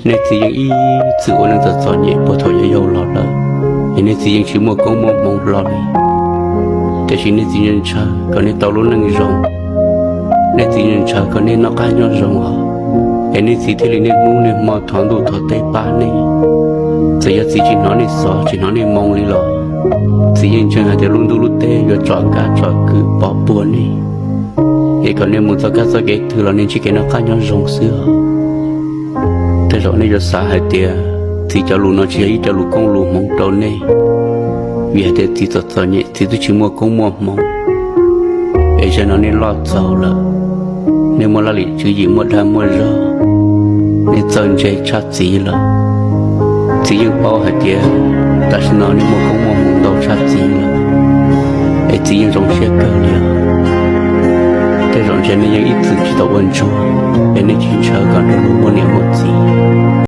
Nej txiv yeej ib txwm ua neej txom txom nyem puag thaum yau yau los lawm, es nej txiv yeej tsis muaj koob muaj hmoov hlo li. Tiam sis nej txiv ntshaw kom nej tau lub neej zoo, nej txiv ntshaw kom nej noj qab nyob zoo os, es nej txiv thiaj li niaj hnub niaj hmo thov ntuj thov teb pab nej. Txawm yog txiv tsis hnov nej xov tsis hnov nej moo li los, txiv yeej ntseeg hais tias lub ntuj lub teb yuav tsom kab tsom kwm pov puag nej, es kom nej mus txoj kab txoj kev twg los nej ntsib kev noj qab nyob zoo xwb os. Tej zaum nej yuav xav hais tias txiv cov lus no tsis yog ib co lus koob lus hmoov rau nej, vim hais tias txiv txom txom nyem, txiv twb tsis muaj koob muaj hmoov, es zaum no nej loj txaus lawm, nej muaj laj lim tswv yim muaj dag muaj zog, nej txawj ntse tshaj txiv lawm. Txiv yeej paub hais tias tam sim no nej muaj koob muaj hmoov ntau tshaj txiv lawm, es txiv yeej zoo siab kawg li os. Tej zaum ntshe nej yeej ib txwm tsis tau ua ntsuag, es nej tsis ntshaw kom nrog luag muaj niam muaj txiv.